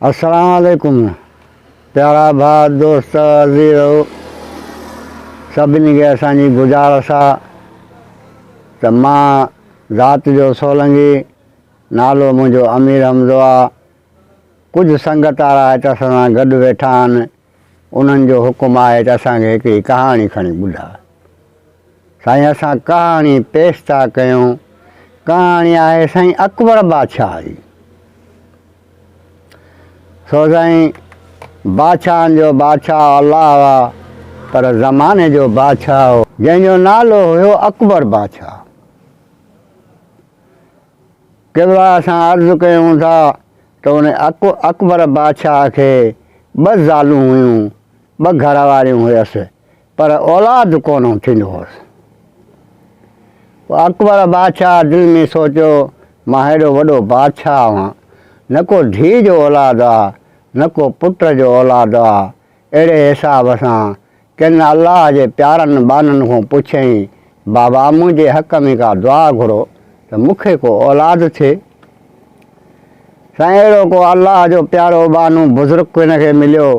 السلام عليڪم پيارا ڀاء دوست عزيزو سڀني کي اسان جي گذارش آ ته مان ذات جو سولنگي نالو منهنجو امير حمزو آ ڪجهه سنگت وارا هت اسان سان گڏ ويٺا آهن انهن جو حڪم آهي ته اسان کي هڪڙي ڪهاڻي کڻي ٻڌاء سائين اسان ڪهاڻي پيش ٿا ڪيون ڪهاڻي آهي سائين اڪبر بادشاهه جي سو سائين بادشاهن جو بادشاهه الله هئا پر زماني جو بادشاهه هو جنهن جو نالو هيو اڪبر بادشاهه قبلا اسان عرض ڪيون ٿا ته ان اڪبر بادشاهه کي ٻه زالون هيون ٻه گهر واريون هيس پر اولاد ڪونه ٿيندو هوس. پوء اڪبر بادشاهه دل ۾ سوچيو، مان هيڏو وڏو بادشاهه آهيان، نه ڪو ڌيء جو اولاد آ، نه ڪو پٽ جو اولاد آ. اهڙي حساب سان ڪن الله جي پيارن ٻانهن کان پڇيائين، بابا منهنجي حق ۾ ڪا دعا گهرو ته مون کي ڪو اولاد ٿئي. سائين اهڙو ڪو الله جو پيارو ٻانهو بزرگ هن کي مليو،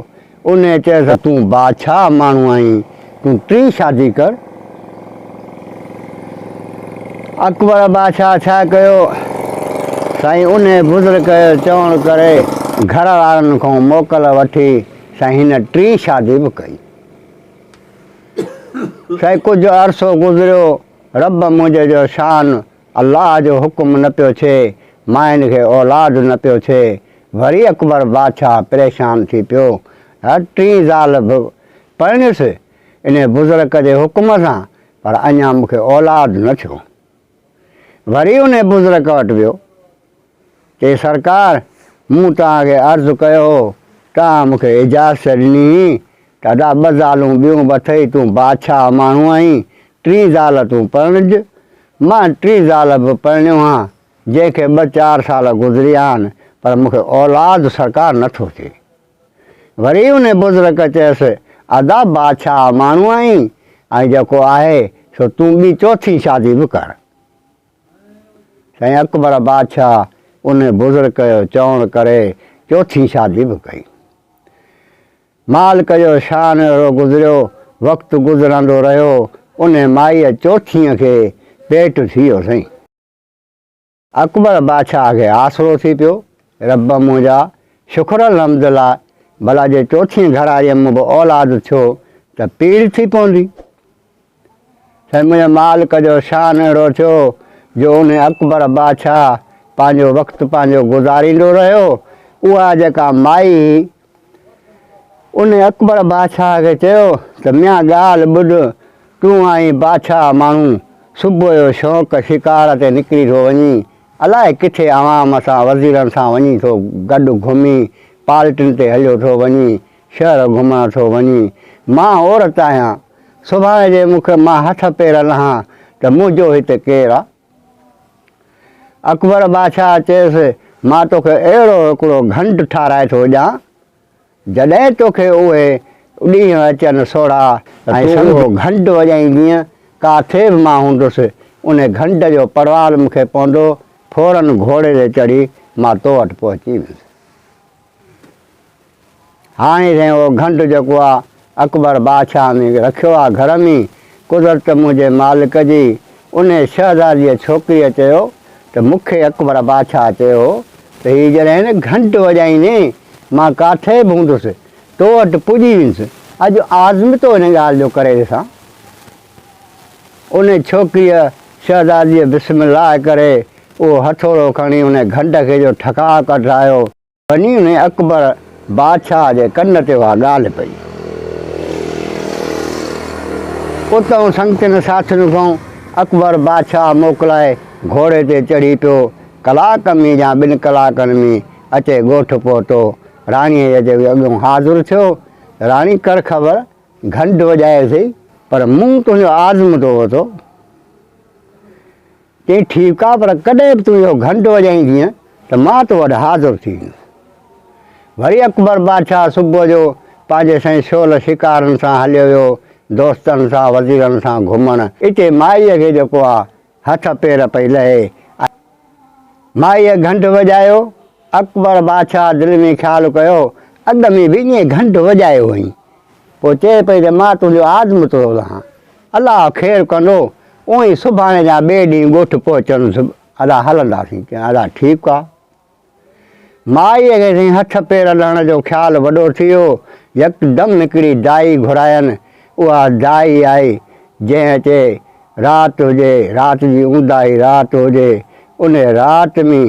انهيء چيس ته تون بادشاهه ماڻهو آهين، تون ٽين شادي ڪر. اڪبر بادشاهه ڇا ڪيو؟ سائين انهيء بزرگ جو چوڻ ڪري گهر وارن کان موڪل وٺي سائين هن ٽين شادي به ڪئي. سائين ڪجهه عرصو گذريو، رب منهنجي جو شان الله جو حڪم نه پيو ٿئي، ماين کي اولاد نه پيو ٿئي. وري اڪبر بادشاهه پريشان ٿي پيو. هر ٽين زال به پرڻيس، انهي بزرگ جي حڪم سان، پر اڃا مون کي اولاد نه ٿيو. وري انهي بزرگ وٽ ويو. چي سرڪار! مون توهان کي عرض ڪيو هو، توهان مون کي اجازت ڏني هئي ته ادا ٻه زالون ٻيون به اٿئي، تون بادشاهه ماڻهو آهين، ٽين زال تون پرڻج. مان ٽين زال به پرڻيو هان، جنهن کي ٻه چار سال گذريا آهن، پر مون کي اولاد سرڪار نه ٿو ٿئي. وري انهي بزرگ چيس، ادا بادشاهه ماڻهو آهين ۽ جيڪو آهي سو تون ٻي چوٿين شادي به ڪر. سائين اڪبر بادشاهه ان بزرگ جو چوڻ ڪري چوٿين شادي به ڪئي. مالڪ جو شان اهڙو گذريو، وقت گذرندو رهيو، ان مائيء چوٿينء کي پيٽ ٿي ويو سائين. اڪبر بادشاهه کي آسرو ٿي پيو، رب منهنجا، شڪر الحمدلله، ڀلا جي چوٿين گهراڙيء مان به اولاد ٿيو ته پيڙهه ٿي پوندي. سائين منهنجي مالڪ جو شان اهڙو ٿيو جو انهي اڪبر بادشاهه پنهنجو وقت پنهنجو گذاريندو رهيو. اها جيڪا مائي هئي، انهي اڪبر بادشاهه کي چيو ته ميان ڳالهه ٻڌ، تون آهين بادشاهه ماڻهو، صبح جو شوق شڪار تي نڪري ٿو وڃين، الائي ڪٿي عوام سان وزيرن سان وڃي ٿو گڏ گهمين، پالٽين تي هليو ٿو وڃين، شهر گهمڻ ٿو وڃين، مان عورت آهيان، سڀاڻي جي مون کي مان هٿ پير لهان ته منهنجو هتي ڪير آ؟ اڪبر بادشاهه چيس، مان توکي اهڙو هڪڙو گهنڊ ٺاهرائي ٿو ڏيان، جڏهن توکي اهي ڏينهن اچن سوڙها ۽ تون اهو گهنڊ وڄائيندينء، ڪاٿي به مان هوندس، انهي گهنڊ جو پڙوال مون کي پوندو، فوراً گهوڙي تي چڙهي مان تو وٽ پهچي ويندس. هاڻي سائين اهو گهنڊ جيڪو آ اڪبر بادشاهه ۾ رکيو آ گهر ۾، قدرت منهنجي مالڪ جي، انهي شهزاديء ڇوڪريء چيو ته مون کي اڪبر بادشاهه چيو هو ته هي جڏهن گهنڊ وڄائيندين مان ڪاٿي به هوندس تو وٽ پڄي ويندس، اڄ آزمتو ان ڳالهه جو ڪري ڏسان. انهي ڇوڪريء شهزاديء بسم الله ڪري اهو هٿوڙو کڻي انهي گهنڊ کي جو ٺڪاء ڪڍرايو، وڃي انهي اڪبر بادشاهه جي ڪن تي اها ڳالهه پئي. اتئون سنگتين ساٿين کان اڪبر بادشاهه موڪلائي گهوڙي تي چڙهي پيو. ڪلاڪ ۾ يا ٻن ڪلاڪن ۾ اچي ڳوٺ پهتو. راڻيء جي اڳيون حاضر ٿيو. راڻي ڪر خبر، گهنڊ وڄائي اٿئي، پر مون تنهنجو آزمودو ورتو. چيائين، ٺيڪ آ، پر ڪڏهن به تون اهو گهنڊ وڄائيندينء ته مان تو وٽ حاضر ٿي ويندس. وري اڪبر بادشاهه صبح جو پنهنجي سائين شعله شڪارن سان هليو ويو، دوستن سان وزيرن سان گهمڻ. اتي مائيء کي جيڪو آ هٿ پير پئي لهي ۽ مائيء گهنڊ وڄايو. اڪبر بادشاهه دل ۾ خيال ڪيو، اڳ ۾ به ائين گهنڊ وڄايو هئائين. پوء چئي پئي ته مان تنهنجو آزمودو ٿو لهان. الله خير ڪندو، اونئين سڀاڻي يا ٻئي ڏينهن ڳوٺ پهچندس، ادا هلنداسين. چيائين ادا ٺيڪ آ. مائيء کي سائين هٿ پير لهڻ جو خيال وڏو ٿي ويو. يڪدم هڪڙي دائي گهراين. اها دائي آئي، جنهن اچي رات هجي، رات جي اونداهي رات هجي، انهيء رات ۾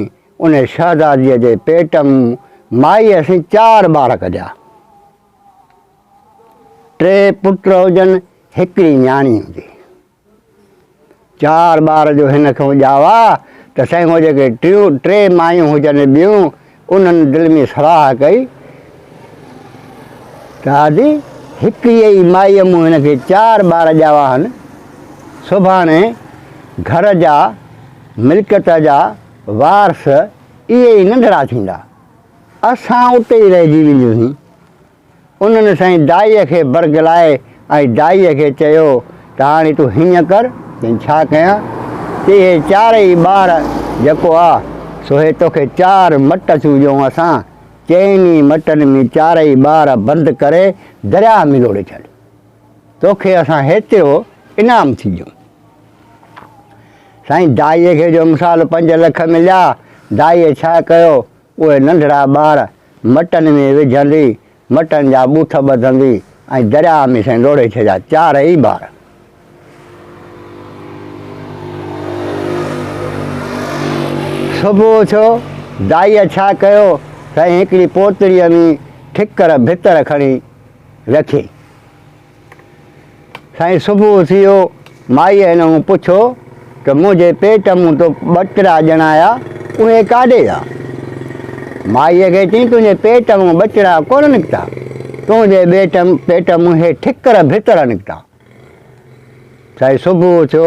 انهيء شهزاديء جي پيٽ م مائيء سين چار ٻار ڪڍيا. ٽي پٽ هجن، هڪڙي نياڻي هجي. چار ٻار جو هن کان ڄاوا ته سائين هو جيڪي ٽيون ٽي مايون هجن ٻيون انهن دل ۾ صلاح ڪئي ته آدي هڪڙي ئي مائيء مون هن کي چار ٻار ڄاوا هن سڀاڻي گهر جا ملڪيت جا وارث اهي ئي ننڍڙا ٿيندا اسان اتي ئي رهجي وينديونسين انهن سائين دائيء کي برغلائي ۽ دائيء کي چيو ته هاڻي تون هيئن ڪر، چيائين ڇا ڪيان؟ چي اهي چارئي ٻار جيڪو آ سو هي توکي چار مٽ ٿيون ڏيون اسان، چئن ئي مٽن ۾ چارئي ٻار بند ڪري درياهه ۾ لوڙهي ڇڏ. توکي اسان هيترو انعام ٿي ڏيون. سائين دائيء کي جو مثال 5 لک مليا، دائيء ڇا ڪيو، اهي ننڍڙا ٻار مٽن ۾ وجهندي، مٽن جا ٻوٿ ٻڌندي ۽ درياهه ۾ سائين لوڙهي ڇڏيا چارئي ٻار. صبح ٿيو، دائيء ڇا ڪيو، سائين هڪڙي پوتڙيء ۾ ٺڪر ڀتر کڻي رکيائين. سائين صبح ٿي ويو، مائيء هن کان پڇيو ته منهنجي پيٽ مون تو ٻچڙا ڄڻايا، اهي ڪاڏي ويا؟ مائيء کي چيائين تنهنجي پيٽ مون ٻچڙا ڪونه نڪتا، تنهنجي ٻيٽ پيٽ مون هي ٺڪر ڀتر نڪتا. سائين صبح ٿيو،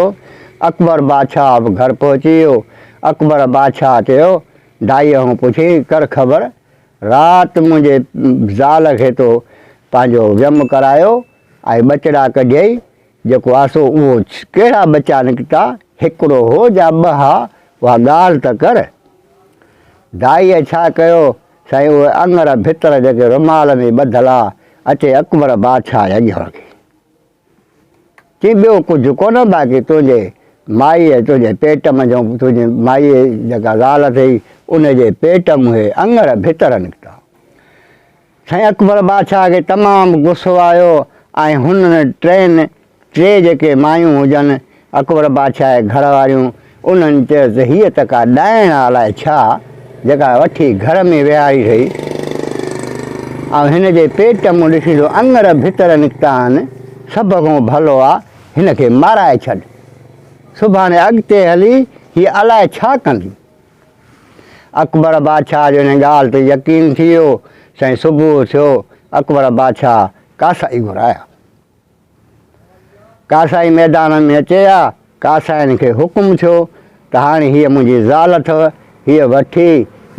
اڪبر بادشاهه به گهر پهچي ويو. اڪبر بادشاهه چيو، دائيء کان پڇيائين، ڪر خبر، رات منهنجي زال کي تو پنهنجو ويم ڪرايو ۽ ٻچڙا ڪڍيئي، جيڪو آسو اهو ڪهڙا ٻچا نڪتا، هڪڙو هو جا ٻه ها، اها ڳالهه ته ڪر. دائيء ڇا ڪيو، سائين اهي اڱر ڀتر جيڪي رومال ۾ ٻڌل ها، اچي اڪبر بادشاهه جي اڳيان رکي. چي ٻيو ڪجهه ڪونه باقي تنهنجي مائيء تنهنجي پيٽ منجهون تنهنجي مائيء جيڪا زال اٿئي ان جي پيٽ مون هي اڱر ڀتر نڪتا. سائين اڪبر بادشاهه کي تمام غصو آيو ۽ هنن ٽين ٽي جيڪي مايون هجن اڪبر بادشاهه جي گهر واريون انهن چيس ته هيء ته ڪا ڏائڻ الائي ڇا، جيڪا وٺي گهر ۾ ويهاري اٿئي ۽ هن جي پيٽ مون ڏسين ٿو اڱر ڀتر نڪتا آهن، سڀ کان ڀلو آ هن کي مارائي ڇڏ. سڀاڻي اڳتي هلي هيء الائي ڇا ڪندي. اڪبر بادشاهه جو ان ڳالهه تي يقين ٿي ويو. سائين صبح ٿيو، اڪبر بادشاهه ڪاسائي گهرايا. ڪاسائي ميدان ۾ اچي ها، ڪاسائين کي حڪم ٿيو ته هاڻي هيء منهنجي زال اٿو، هيء وٺي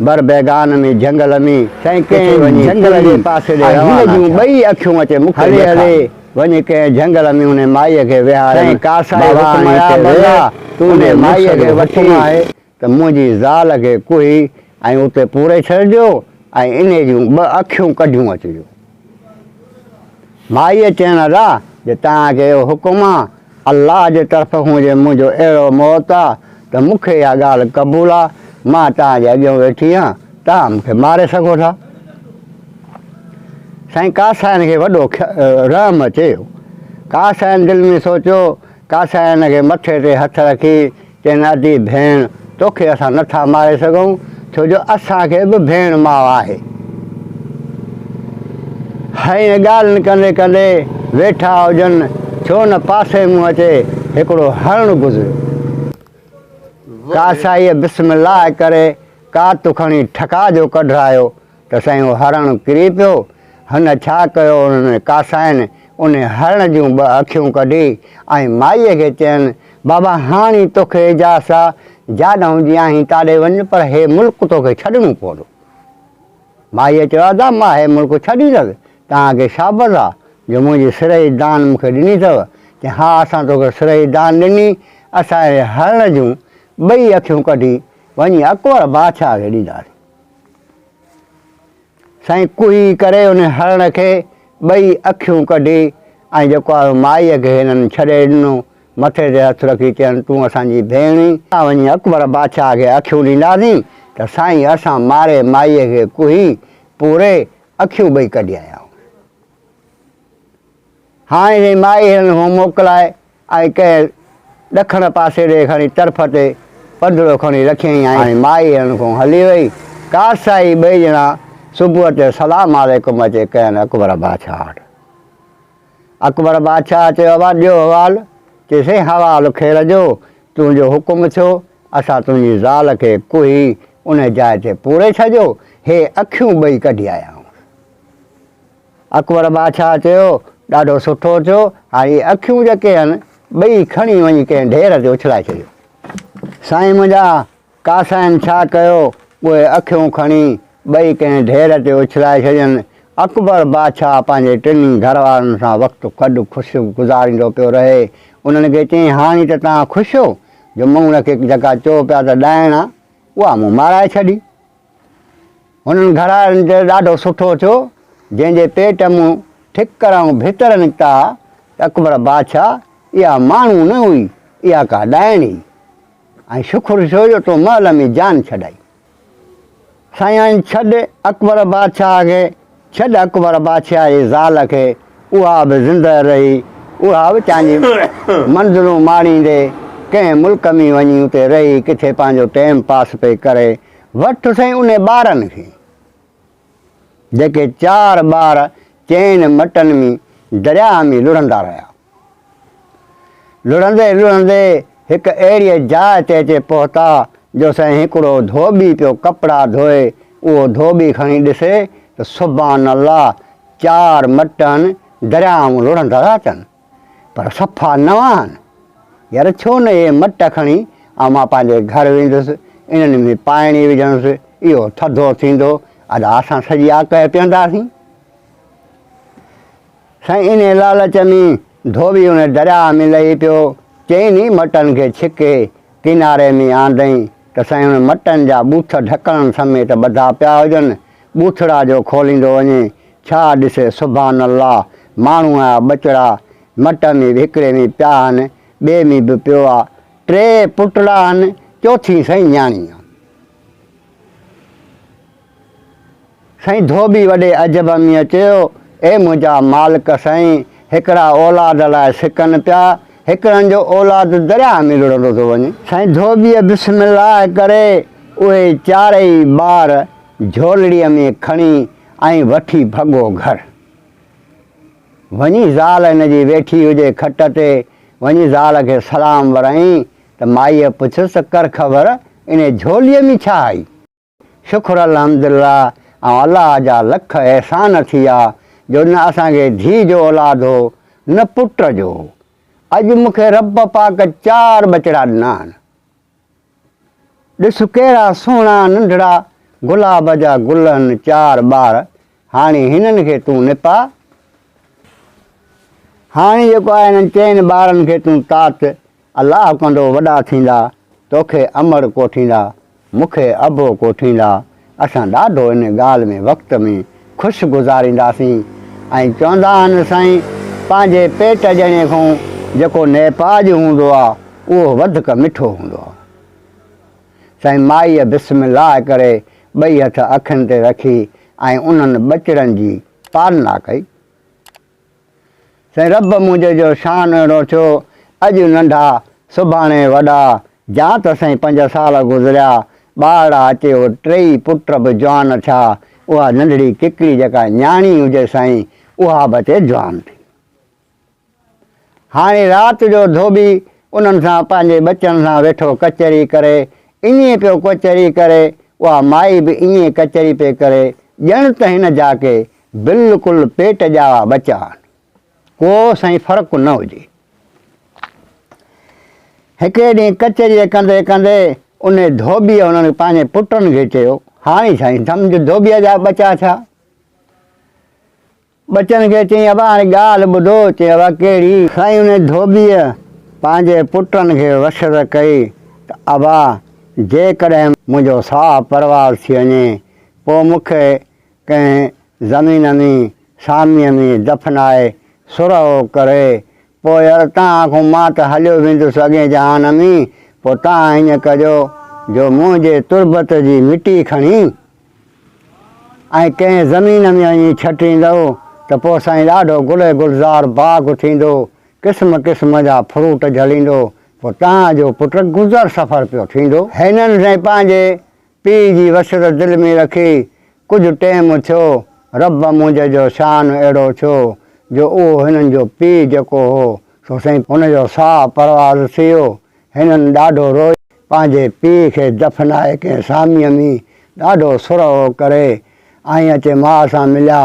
بر بيگان ۾ جهنگل ۾ سائين ڪنهن وڃي جهنگل جي پاسي ڏي روانا ٿيا. هن جون ٻئي اکيون اچي مون کي هلي هلي وڃي ڪنهن جهنگل ۾ انهي مائيء کي ويهارين. سائين ڪاسائي حڪم آيا بندا تون انهي مائيء کي وٺي ته منهنجي زال کي ڪهي ۽ اتي پوري ڇڏجو ۽ انهي جون ٻه اکيون ڪڍيون اچجو. مائيء چيڻ لڳا، جي توهان کي اهو حڪم آ، الله جي طرف کان جي منهنجو اهڙو موت آ ته مون کي اها ڳالهه قبول آ، مان توهان جي اڳيون ويٺي آهيان، توهان مون کي ماري سگهو ٿا. سائين ڪاسائين کي وڏو رحم اچي ويو. ڪاسائين دل ۾ سوچيو، ڪاسائين کي مٿي تي هٿ رکي چين ادي ڀيڻ توکي اسان نه ٿا ماري سگهون ڇو جو اسان کي به ڀيڻ ماء آهي. هيئن ڳالهين ڪندي ڪندي ويٺا هجن ڇو نه پاسي منهن اچي هڪڙو هرڻ گذريو. ڪاسائيء بسم الله ڪري ڪات کڻي ٺڪاء جو ڪڍرايو ته سائين اهو هرڻ ڪري پيو. هن ڇا ڪيو انهن ڪاسائين انهي هرڻ جون ٻه اکيون ڪڍي ۽ مائيء کي چين، بابا هاڻي توکي اجازت آ، جاڏهون جي آهين تاڏي وڃ پر هي ملڪ توکي ڇڏڻو پوندو. مائيء چيو، ادا مان هي ملڪ ڇڏيندس، توهان کي شابس آ جو منهنجي سرهي دان مون کي ڏني اٿو. چيائين، ها اسان توکي سرهي دان ڏني، اسان هي هرڻ جون ٻئي اکيون ڪڍي وڃي اڪبر بادشاهه کي ڏينداسين. سائين ڪوهي ڪري ان هرڻ کي ٻئي اکيون ڪڍي ۽ جيڪو آهي مائيء کي هنن ڇڏي ڏنو. مٿي تي هٿ رکي چين تون اسان جي ڀيڻ ئين. اسان وڃي اڪبر بادشاهه کي اکيون ڏينداسين ته سائين اسان ماري مائيء کي ڪوهي پوري اکيون ٻئي ڪڍي آيا آهيون. هاڻي سائين مائي هنن کان موڪلائي ۽ ڪنهن ڏکڻ پاسي ڏي کڻي طرف تي پنڌڙو کڻي رکيائين ۽ مائي هنن کان هلي وئي. ڪاسائي ٻئي ڄڻا صبح تي سلام عليڪم اچي ڪين اڪبر بادشاهه وٽ. اڪبر بادشاهه چيو ابا ڏيو حوال. چي سائين حوال خير جو، تنهنجو حڪم ٿيو، اسان تنهنجي زال کي ڪهي انهي جاء تي پوري ڇڏيو، هي اکيون ٻئي ڪڍي آيا آهيون. اڪبر بادشاهه چيو، ڏاڍو سٺو ٿيو، هاڻي اهي اکيون جيڪي آهن، ٻئي کڻي وڃي ڪنهن ڍير تي اڇلائي ڇڏيو. سائين منهنجا، ڪاسائين ڇا ڪيو، اهي اکيون کڻي ٻئي ڪنهن ڍير تي اڇلائي ڇڏين. اڪبر بادشاهه پنهنجي ٽنهي گهر وارن سان وقت گڏ خوش گذاريندو پيو رهي. انهن کي چيائين، هاڻي ته توهان خوش هو، جو مون ان کي جيڪا چئو پيا ته ڏائڻ آ، اها مون مارائي ڇڏي. هنن گهراين چيو، ڏاڍو سٺو ٿيو، جنهن جي پيٽ مون ٺڪر ۽ ڀتر نڪتا ها ته اڪبر بادشاهه اها ماڻهو نه هئي، اها ڪا ڏائڻ هئي ۽ شڪر ٿيو جو تو مهل ۾ جان ڇڏائي. سائين ڇڏ اڪبر بادشاهه کي، ڇڏ اڪبر بادشاهه جي زال کي، اها به زندهه رهي، اها به چانجي منزلون ماڻيندي، ڪنهن ملڪ ۾ وڃي اتي رهي ڪٿي پنهنجو ٽيم پاس پئي ڪري. وٺ سائين انهي ٻارن کي، جيڪي چار ٻار چئن مٽن ۾ درياهه ۾ لڙهندا رهيا. لڙهندي لڙهندي هڪ اهڙيء جاء تي اچي پهتا جو سائين هڪڙو ڌوٻي پيو ڪپڙا ڌوئي، اهو ڌوٻي کڻي ڏسي ته سبحان الله چار مٽ آهن درياهه ۾ لڙهندا ٿا اچن. پر صفا نوان آهن. يار ڇو نه اهي مٽ کڻي ۽ مان پنهنجي گهر ويندس، انهن ۾ پاڻي وجهندس، اهو ٿڌو ٿيندو، ادا اسان سڄي آڪهه پيئنداسين. سائين انهي لالچ ۾ ڌوٻي ان درياهه ۾ لهي پيو، چئن ئي مٽن کي ڇڪي ڪناري ۾ آندئين ته سائين انهن مٽن جا ٻوٿ ڍڪڻن سميت ٻڌا پيا هجن، ٻوٿڙا جو کوليندو وڃي، ڇا ڏسي سبحان الله ماڻهوء جا ٻچڙا مٽ ۾ به هڪڙي ۾ پيا آهن، ٻئي ۾ به پيو آ، ٽي پٽڙا آهن، چوٿين سائين نياڻي آ. سائين ڌوٻي وڏي عجب ۾ چيو، اي منهنجا مالڪ سائين، هڪڙا اولاد لاء سڪن پيا، هڪڙن جو اولاد درياهه ۾ لڙهندو ٿو وڃي. سائين ڌوٻيء بسم الله ڪري اهي چارئي ٻار جهولڙيء ۾ کڻي ۽ وٺي ڀڳو گهر. وڃي زال هن جي ويٺي هجي کٽ تي، وڃي زال کي سلام ورائين ته مائيء پڇيس ته ڪر خبر انهيء جهوليء ۾ ڇا آئي؟ شڪر الحمدلله ۽ الله جا لک احسان ٿيا جو نه اسان کي ڌيء جو اولاد هو نه پٽ جو هو. اڄ مون کي رب پاڪ چار ٻچڙا ڏنا آهن. ڏس ڪهڙا سهڻا ننڍڙا گلاب جا گل هن چار ٻار، هاڻي هنن کي تون نپاء. هاڻي جيڪو آهي هنن چئن ٻارن کي تون تات، الله ڪندو وڏا ٿيندا، توکي امڙ ڪوٺيندا، مون کي ابو ڪوٺيندا، اسان ڏاڍو ان ڳالهه ۾ وقت ۾ خوش گذارينداسين ۽ چوندا آهن سائين پنهنجي پيٽ ڄڻي کان جيڪو نيپاڄ هوندو آ اهو وڌڪ مٺو هوندو آ. سائين مائيء بسم الله ڪري ٻئي هٿ اکين تي رکي ۽ انهن ٻچڙن جي پالنا ڪئي. سائين رب منهنجي جو شان اهڙو ٿيو، اڄ ننڍا سڀاڻي وڏا، جا ته سائين پنج سال گذريا، ٻارڙا اچي اهي ٽيئي پٽ به جوان ٿيا، اها ننڍڙي ڪڪڙي جيڪا نياڻي هجي سائين اها به اچي جوان ٿي. هاڻي رات جو ڌوٻي انهن سان پنهنجي ٻچن سان ويٺو ڪچهري ڪري، ائين پيو ڪچهري ڪري، اها مائي به ائين ڪچهري پئي ڪري، ڄڻ ته هن جا ڪي بلڪل پيٽ ڄاوا ٻچا آهن، ڪو سائين فرق نه هجي. هڪڙي ڏينهن ڪچهريء ڪندي ڪندي انهي ڌوٻيء هنن پنهنجي پٽن کي چيو، هاڻي سائين سمجهه ڌوٻيء جا ٻچا ٿيا. ٻچن کي چيائين، ابا هاڻي ڳالهه ٻڌو. چيائين، ابا ڪهڙي؟ سائين انهي ڌوٻيء پنهنجي پٽن کي وصيت ڪئي ته ابا جيڪڏهن منهنجو ساهه پرواز ٿي وڃي، پوء مون کي ڪنهن زمين ۾ ساميء ۾ دفنائي سرهو ڪري، پوء يار تهان کان مان ته هليو ويندس اڳئين جهان ۾، پوء تهان ائين ڪجو جو منهنجي تربت جي مٽي کڻي ۽ ڪنهن زمين ۾ وڃي ڇٽيندؤ ته پوء سائين ڏاڍو گل گلزار باغ ٿيندو، قسم قسم جا فروٽ جهليندو، پوء تهان جو پٽ گذر سفر پيو ٿيندو. هنن سائين پنهنجي پيء جي وصيت دل ۾ رکي ڪجهه ٽيم ٿيو، رب منهنجي جو شان اهڙو ٿيو جو اهو هنن جو پيء جيڪو هو سو سائين هن جو ساهه پرواز ٿي ويو. هنن ڏاڍو روئي پنهنجي پيء کي دفنائي ڪنهن ساميء ۾ ڏاڍو سرهو ڪري ۽ اچي ماء سان مليا.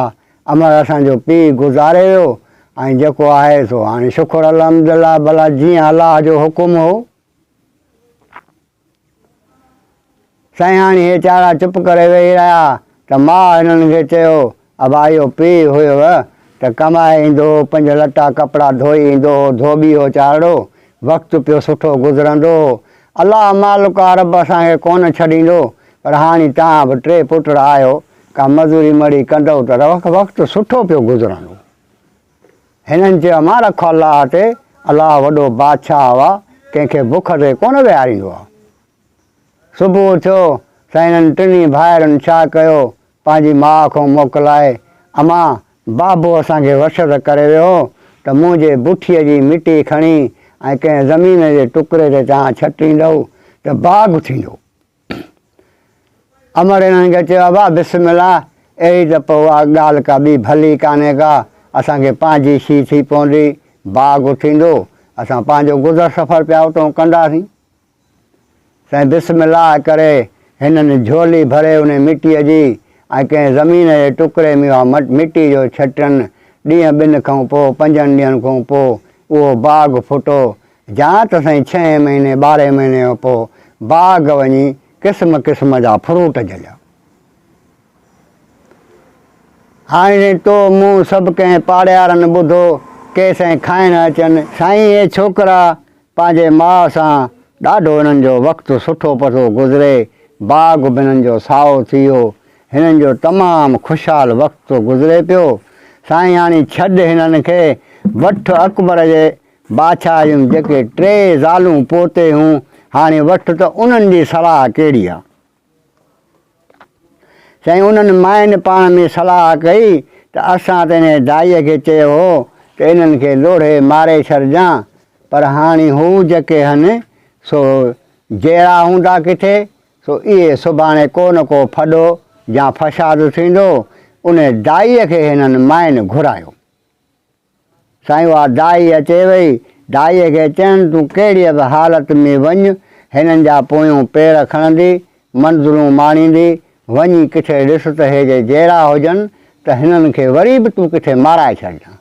امڙ اسان جو پيء گذاري ويو ۽ جيڪو آهي سو هاڻي شڪر الحمدلله ڀلا جيئن الله جو حڪم هو. سائين هاڻي هي چارا چپ ڪري ويهي رهيا ته ماء هنن کي چيو، ابا اهو پيء هيو ته ڪمائي ايندو هو، پنج لٽا ڪپڙا ڌوئي ايندو هو، ڌوٻي هو چارڙو، وقت پيو سٺو گذرندو هو. الله مالڪ آ رب اسان کي ڪونه ڇڏيندو، پر هاڻي توهان به ٽي پٽڙا آهيو، ڪا مزوري مڙئي ڪندؤ ته وقت سٺو پيو گذرندو. هنن چيو، امان رک الله تي، الله وڏو بادشاهه آ، ڪنهن کي بک تي ڪونه ويهاريندو آ. صبح ٿيو، سائين هنن ٽنهي ڀائرن ڇا ڪيو، پنهنجي ماء کان موڪلائي، امان، بابو اسان کي وصيت ڪري ويو هو ته منهنجي بٺيء جي مٽي کڻي ۽ ڪنهن زمين جي ٽڪري تي توهان ڇٽيندؤ ته باغ ٿيندو. امڙ انهن کي چيو، ابا بسم الله، اهڙي ته پوء اها ڳالهه ڪا ٻي ڀلي ڪانهي ڪا، اسان کي پنهنجي شيء ٿي پوندي، باغ ٿيندو، اسان پنهنجو گذر سفر پيا اتئون ڪنداسين. سائين بسم الله ڪري هنن جهولي ڀري انهي مٽيء جي ۽ ڪنهن زمين جي ٽڪري ۾ اها مٽي جو ڇٽن، ڏينهن ٻن کان پوء، پنجن ڏينهن کان پوء اهو باغ ڦٽو، جان ته سائين ڇهين مهيني ٻارهين مهيني کان پوء باغ وڃي قسم قسم جا فروٽ جهليا. هاڻي سائين تو مون سڀ ڪنهن پاڙيارن ٻڌو ڪي سائين کائڻ اچن. سائين اهي ڇوڪرا پنهنجي ماء سان ڏاڍو هنن جو وقت سٺو پتو گذري، باغ به هنن جو سائو ٿي ويو، هنن جو تمام خوشحال وقت ٿو گذري پيو. سائين هاڻي ڇڏ هنن کي، وٺ اڪبر جي بادشاهه جون جيڪي ٽي زالون پوتي هيون، هاڻي وٺ ته انهن جي صلاح ڪهڙي آ. سائين انهن ماين پاڻ ۾ صلاح ڪئي ته اسان ته انهيء دائيء کي چيو هو ته انهن کي لوڙهي ماري ڇڏجان، پر هاڻي هو جيڪي هن سو جيئرا هوندا ڪٿي، سو اهي سڀاڻي ڪو نه ڪو ڦڏو يا فساد ٿيندو. انهيء دائيء کي هنن ماين گهرايو. سائين اها دائي اچي وئي. دائيء کي چين تون ڪهڙيء به حالت ۾ وڃ، هنن جا پويون پير کڻندي، منزلون ماڻيندي، وڃي ڪٿي ڏس ته هي جي جيئرا هجن ته هنن کي وري به تون ڪٿي مارائي ڇڏجان.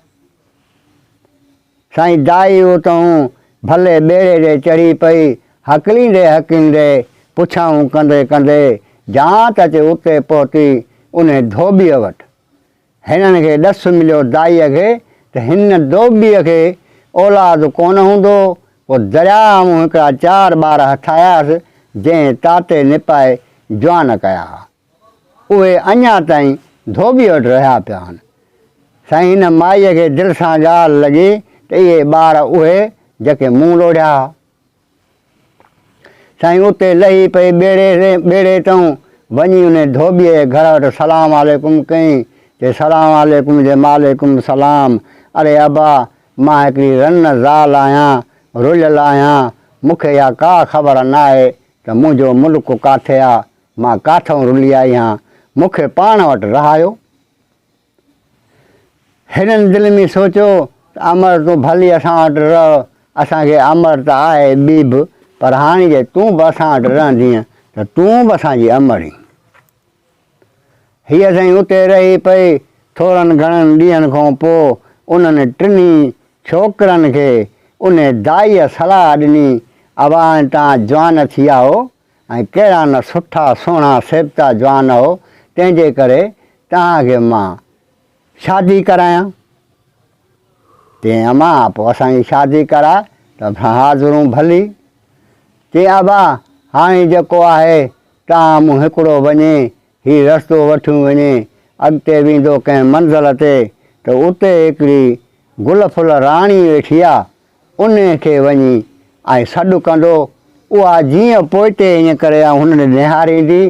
سائين دائي اتهون ڀلي ٻيڙي تي چڙهي پئي، هڪليندي هڪليندي، پڇائون ڪندي ڪندي، جان ته اچي اتي پهتي، انهي ڌوٻيء وٽ. هنن کي ڏس مليو دائيء کي ته هن ڌوٻيء کي اولاد ڪونه هوندو هو، پوء درياهه مون هڪڙا چار ٻار هٿ آياس، جنهن تاتي نپائي جوان ڪيا ها. اهي اڃا تائين ڌوٻيء وٽ رهيا پيا آهن. سائين هن مائيء کي دل سان ڳالهه لڳي ته اهي ٻار اهي جيڪي مون لوڙهيا ها. سائين اتي لهي پئي ٻيڙي ٻيڙي تئون وڃي انهي ڌوٻيء جي گهر وٽ سلام عليڪم ڪيائين. چي سلام عليڪم جي ماليڪم سلام. اڙي ابا مان هڪڙي رن زال آهيان، رليل آهيان، مون کي اها ڪا خبر ناهي ته منهنجو ملڪ ڪاٿي آ، مان ڪاٿئون رلي آئي آهيان، مون کي پاڻ وٽ رهايو. هنن دل ۾ سوچيو ته امڙ تون ڀلي اسان وٽ رهه، اسان کي امڙ ته آهي ٻي به، پر هاڻي جي تون به اسان وٽ رهندينء ته تون به اسان جي امڙ ئين. هيء سائين اتي رهي پئي. ٿورن گهڻن ڏينهن کان پوء انهن ٽنهي ڇوڪرن کي انهي دائيء صلاح ڏني، ابا هاڻي توهان جوان ٿي ويا آهو ۽ ڪهڙا نه سٺا سهڻا سيبتا جوان آهو، تنهن جي ڪري توهان کي مان شادي ڪرايان. چيائين، امان پوء اسان جي شادي ڪراء ته اسان حاضرون ڀلي. چيائين، ابا هاڻي جيڪو آهي توهان مون هڪڙو وڃي هي رستو وٺيون وڃي. اڳتي ويندو ڪنهن منزل تي ته اتي هڪڙي گل ڦل راڻي ويٺي آ، انهي کي وڃي ۽ سڏ ڪندو، اها جيئن پوئتي ائين ڪري ۽ هن ڏي نهاريندي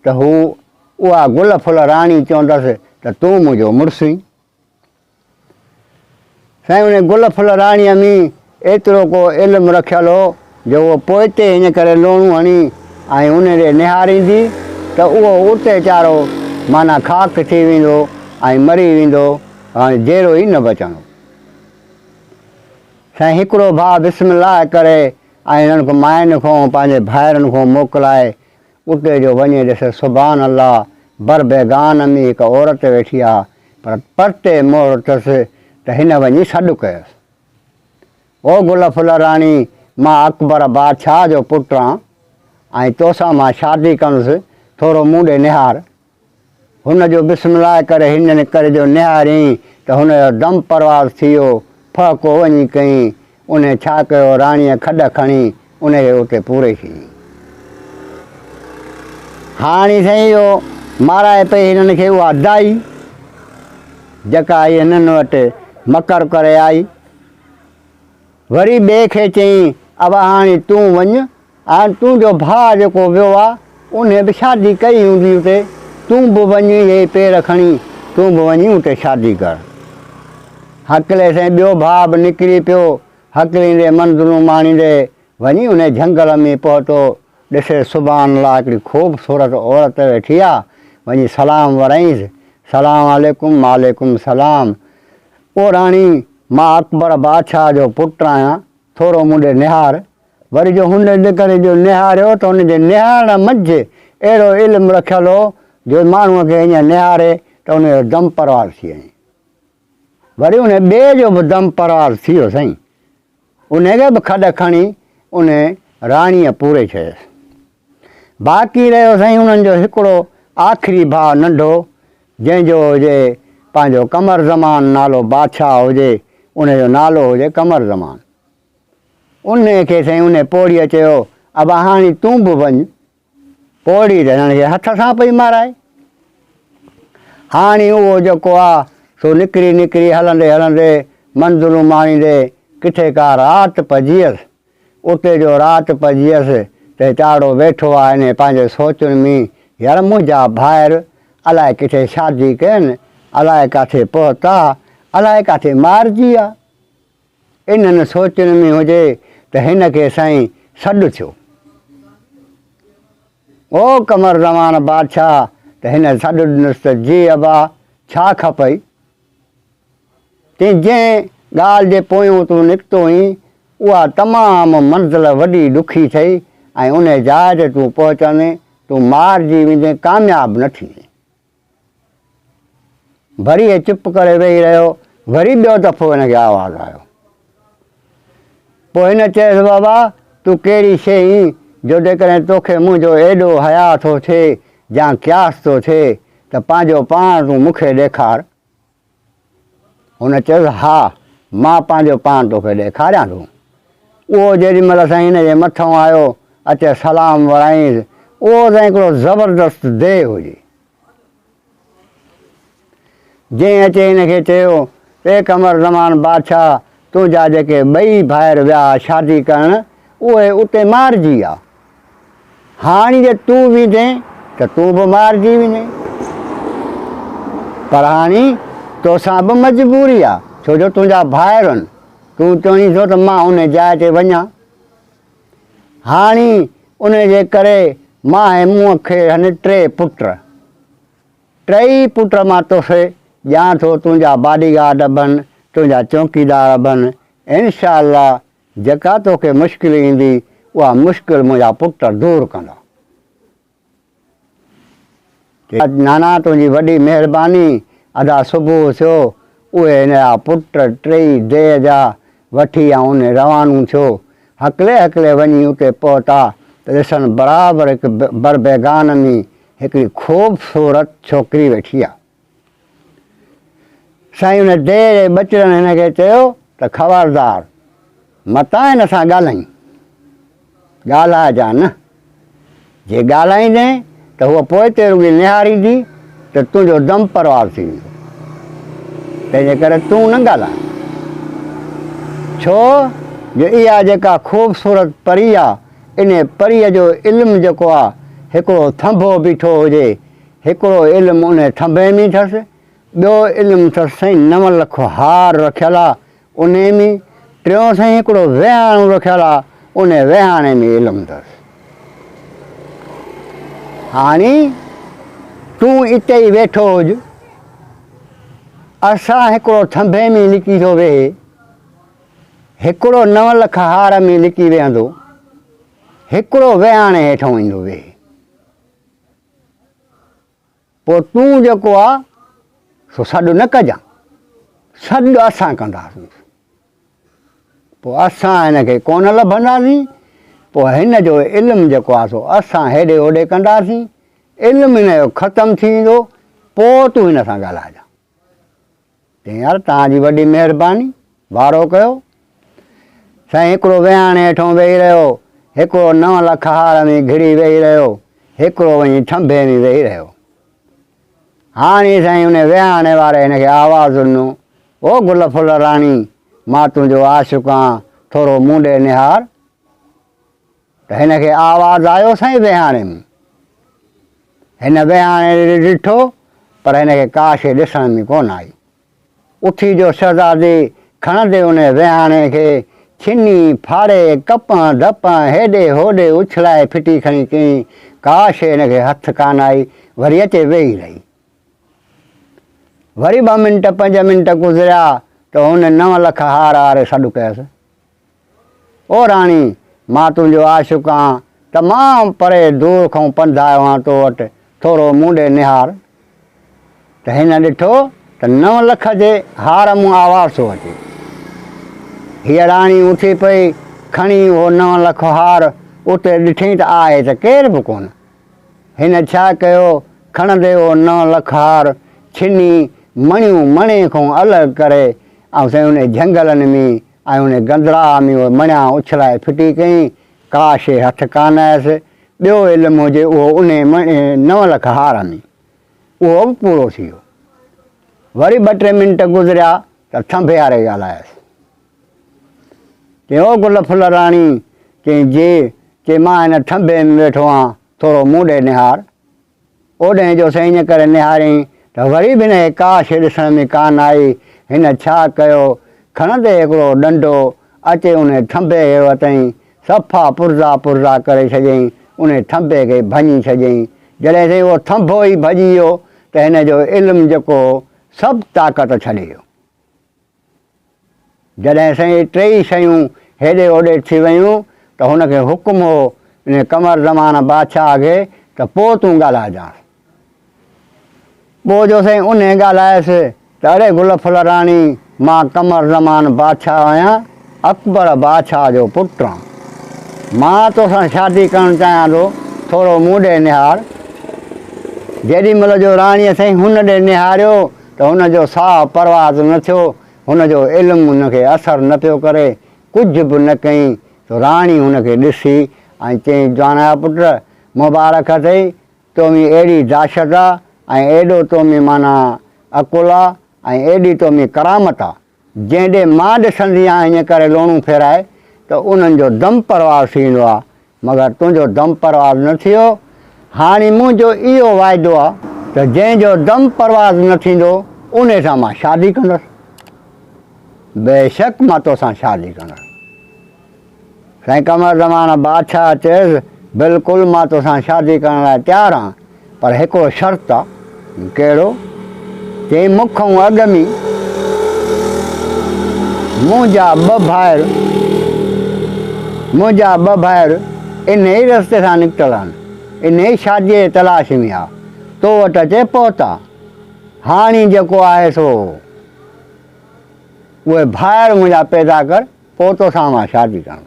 ته هو اها گل ڦل راڻي چوندس ته تون منهنجو مڙس ئين. سائين انهي گل ڦل راڻيء ۾ ايترو ڪو علم رکيل هو جو هوء پوئتي هن ڪري لوڻو هڻي ۽ انهي ڏي نهاريندي ته اهو اتي چارو معنيٰ خاڪ ٿي ويندو ۽ مري ويندو ۽ جيئرو ئي نه بچندو. سائين هڪڙو ڀاء بسم الله ڪري ۽ هنن کان ماين کان پنهنجي ڀائرن کان موڪلائي اتي جو وڃي ڏس سبحان الله بر بيگان ۾ هڪ عورت ويٺي آ پر پرتي مهر اٿس ته هن وڃي سڏ ڪيس. او گل ڦل راڻي مان اڪبر بادشاهه جو پٽ آن ۽ توسان مان شادي ڪندس ٿورو مون ڏي نهار. هن جو بسم الله ڪري هن ڪري جو نهاريائين ته هن جو دم پرواز ٿي ويو، ڦهڪو وڃي ڪيائين. انهيء ڇا ڪيو، راڻيء کڏ کڻي انهيء کي اتي پوري ڇڏيائين. هاڻي سائين اهو مارائي پئي هنن کي اها دائي، جيڪا هيء هنن وٽ مڪر ڪري آئي. وري ٻئي کي چيائين، ابا هاڻي تون وڃ ۽ تنهنجو ڀاء جيڪو ويو آ، انهيء به شادي ڪئي هوندي اتي، تون به وڃ اهي ئي پير کڻي، تون به وڃي اتي شادي ڪر. هڪلي سائين ٻيو ڀاء به نڪري پيو، هڪليندي منزلون ماڻيندي وڃي انهيء جهنگل ۾ پهتو، ڏسي سبحان الله هڪڙي خوبصورت عورت ويٺي آ، وڃي سلام ورائينس، سلام عليڪم، وعليڪم سلام، او راڻي مان اڪبر بادشاهه جو پٽ آهيان، ٿورو مون ڏي نهار. وري جو هن ڏي ڪري جو نهاريو ته هن جي نهارڻ منجهه اهڙو علم رکيل هو جو ماڻهوء کي ائين نهاري ته ان جو دم پرواز ٿي وڃي. وري ان ٻئي جو به دم پرواز ٿي ويو سائين. ان کي به کڏ کڻي ان راڻيء پوري ڇڏيس. باقي رهيو سائين انهن جو هڪڙو آخري ڀاء ننڍو جنهن جو هجي پنهنجو قمر زمان نالو بادشاهه هجي ان جو نالو هجي قمر زمان. انهيء کي سائين انهيء پوڙهيء چيو، ابا هاڻي تون به وڃ. پوڙهي ته هنن کي هٿ سان پئي مارائي. هاڻي اهو جيڪو آ سو نڪري نڪري هلندي هلندي منزلون ماڻيندي ڪٿي ڪا رات پئجيس. اتي جو رات پئجيس ته چاڙهو ويٺو آ انهيء پنهنجي سوچن ۾ يار منهنجا ڀائر الائي ڪٿي شادي ڪين، الائي ڪاٿي پهتا، الائي ڪاٿي مارجي ويا. انهن سوچن ۾ هجي ته هن کي سائين سڏ ٿيو. او قمر زمان بادشاهه ته هن سڏ ڏنس ته جي ابا ڇا کپئي؟ تين جنهن ڳالهه جي پويون تون نڪتو هئين اها تمام منزل وڏي ڏکي ٿئي ۽ انهي جاء تي تون پهچندين تون مارجي ويندين ڪامياب نه ٿيندين. وري هي چپ ڪري ويهي رهيو. وري ٻيو دفعو هن کي آواز آيو. پوء هن چيس، بابا، تون ڪهڙي شيء آهين جو جيڪڏهن توکي منهنجو ايڏو حياء ٿو ٿئي يا قياس ٿو ٿئي ته پنهنجو پاڻ تون مون کي ڏيکار. هن چيس، ها، مان پنهنجو پاڻ توکي ڏيکاريان ٿو. اهو جيڏي مهل سائين هن جي مٿئون آيو، اچي سلام ورائينس. اهو سائين هڪڙو زبردست ديهه هجي. جنهن اچي هن کي چيو ته اي قمر زمان بادشاهه! تنهنجا جيڪي ٻئي ڀائر ويا ها شادي ڪرڻ، اهي اتي مارجي ويا. هاڻي جي تون ويندين ته تون به مارجي ويندين. پر هاڻي توسان به مجبوري آ، ڇو جو تنهنجا ڀائر آهن. تون چوين ٿو ته مان ان جاء تي وڃان. هاڻي ان جي ڪري مان ۽ مون کي هن ٽي پٽ. ٽئي پٽ مان توکي ڏيان ٿو، تنهنجا باڊي گارڊ بن، تنهنجا چونڪيدار بن. انشاء الله جيڪا توکي مشڪل ايندي، اها مشڪل منهنجا پٽ دور ڪندا. نانا تنهنجي وڏي مهرباني ادا صبح ٿيو اهي هن جا پٽ ٽيئي ديهه جا وٺي ۽ ان روانو ٿيو هڪلي هڪلي وڃي اتي پهتا ته ڏسن برابر هڪ بربيگان ۾ هڪڙي خوبصورت ڇوڪري ويٺي آ. سائين ان ديهه جي ٻچڙن هن کي چيو ته خبردار متان هن سان ڳالهائين. ڳالهائجان نه. جي ڳالهائيندين ته هوء پوئتي رڳي نهاريندي ته تنهنجو دم پرواز ٿي ويندو. تنهنجي ڪري تون نه ڳالهاء. ڇو جو اها جيڪا خوبصورت پري آ، انهي پريء جو علم جيڪو آ، هڪڙو ٿنڀو بيٺو هجي، هڪڙو علم انهي ٿنڀي ۾ اٿس، ٻيو علم اٿس سائين نو لک هار رکيل آ، انهي ۾، ٽيون سائين هڪڙو ويهاڻو رکيل آ، انهي ويهاڻي ۾ علم اٿس. هاڻي تون اتي ئي ويٺو هج، اسان هڪڙو ٿنڀي ۾ لڪي ٿو ويهي، هڪڙو نو لک هار ۾ لڪي ويهندو، هڪڙو ويهاڻي هيٺئون ايندو ويهي. پوء تون جيڪو آ سو سڏ نه ڪجان، سڏ اسان ڪنداسون. پوء اسان هن کي ڪونه لڀنداسين، پوء هن جو علم جيڪو آ سو اسان هيڏي هوڏي ڪنداسين، علم هن جو ختم ٿي ويندو، پوء تون هن سان ڳالهائجان. چيائين يار توهان جي وڏي مهرباني، وارو ڪيو. سائين هڪڙو ويهاڻي هيٺئون ويهي رهيو، هڪڙو نو لک هار ۾ گهڙي ويهي رهيو، هڪڙو وڃي ٿنڀي ۾ ويهي رهيو. هاڻي سائين ان ويهاڻي واري هن کي آواز ڏنو، او گل ڦل راڻي، مان تنهنجو عاشق آن، ٿورو مون ڏي نهار. ته هن کي آواز آيو سائين ويهاڻي ۾. هن ويهاڻي ڏي ڏٺو پر هن کي ڪا شيء ڏسڻ ۾ ڪونه آئي. اٿي جو شهزادي کڻندي ان ويهاڻي کي ڇني، ڦاڙي، ڪپهن ڌپهن هيڏي هوڏي اڇلائي ڦٽي کڻي ڪيائين، ڪا شيء هن کي هٿ ڪانه آئي، وري اچي ويهي رهي. وري ٻه منٽ پنج منٽ گذريا ته هن نو لک هار واري سڏ ڪيس. او راڻي! مان تنهنجو عاشق آهان، تمام پري دور کان پنڌ آيو آهيان تو وٽ، ٿورو مون ڏي نهار. ته هن ڏٺو ته نو لک جي هار مون آواز ٿو اچي. هيء راڻي اٿي پئي، کڻي اهو نو لک هار، اتي ڏٺئين ته آهي ته ڪير به ڪونه. هن ڇا ڪيو، کڻندي اهو نو لک هار ڇني، مڻيون مڻي کان الڳ ڪري، ۽ سائين انهي جهنگلن ۾ ۽ انهي گندراهه ۾ اهي مڻيا اڇلائي ڦٽي ڪيائين، ڪا شيء هٿ ڪانه آيس، ٻيو علم هجي اهو انهي مڻي نو لک هار ۾، اهو به پورو ٿي ويو. وري ٻه ٽي منٽ گذريا ته ٿنڀي واري ڳالهايس. چيائين، او گل ڦل راڻي! چيائين، جي! چي، مان هن ٿنڀي ۾ ويٺو آهيان، ٿورو مون ڏي نهار. اوڏهين جو سائين ائين ڪري نهاريائين ته وري به هن کي ڪا شيء ڏسڻ ۾ ڪانه آئي. هن ڇا ڪيو، کڻندي هڪڙو ڏنڊو اچي انهي ٿنڀي کي وتئين، صفا پرزا پرزا ڪري ڇڏيائين، انهي ٿنڀي کي ڀڃي ڇڏيائين. جڏهن سائين اهو ٿنڀو ئي ڀڄي ويو ته هن جو علم جيڪو هو، سڀ طاقت ڇڏي ويو. جڏهن سائين ٽيئي شيون هيڏي هوڏي ٿي ويون ته هن کي حڪم هو انهي قمر زمان بادشاهه کي ته پوء تون ڳالهائجانس. پوء جو سائين انهي ڳالهايس ته اڙي گل ڦل راڻي مان قمر زمان بادشاهه آهيان، اڪبر بادشاهه جو پٽ آهيان. مان توسان شادي ڪرڻ چاهيان ٿو، ٿورو مون ڏي نهار. جيڏي مهل جو راڻيء سائين هن ڏي نهاريو ته هن جو ساهه پرواز نه ٿيو، هن جو علم هن کي اثر نه پيو ڪري، ڪجهه به نه ڪيائين ته راڻي هن کي ڏسي ۽ چيائين، جوانڙا پٽ! مبارڪ اٿئي، تو ۾ اهڙي دهشت آ ۽ ايڏو تو ۾ معنيٰ عقل آ ۽ ايڏي تو ۾ ڪرامت آ، جنهن ڏي مان ڏسندي آهيان ائين ڪري لوڻون ڦيرائي ته انهن جو دم پرواز ٿي ويندو آ، مگر تنهنجو دم پرواز نه ٿيو. هاڻي منهنجو اهو واعدو آ ته جنهن جو دم پرواز نه ٿيندو انهي سان مان شادي ڪندس. بيشڪ مان توسان شادي ڪندس. سائين قمر زمان بادشاهه چيس، بلڪل مان توسان شادي ڪرڻ لاء تيار آهيان، پر هڪڙو شرط آ. ڪهڙو؟ چيائين، مون کان اڳ ۾ منهنجا ٻه ڀائر، منهنجا ٻه ڀائر انهيء رستي سان نڪتل آهن، انهيء شاديء جي تلاش ۾ آ، تو وٽ اچي پهتا. هاڻي جيڪو آهي سو اهي ڀائر منهنجا پيدا ڪر، پوء توسان مان شادي ڪرڻ.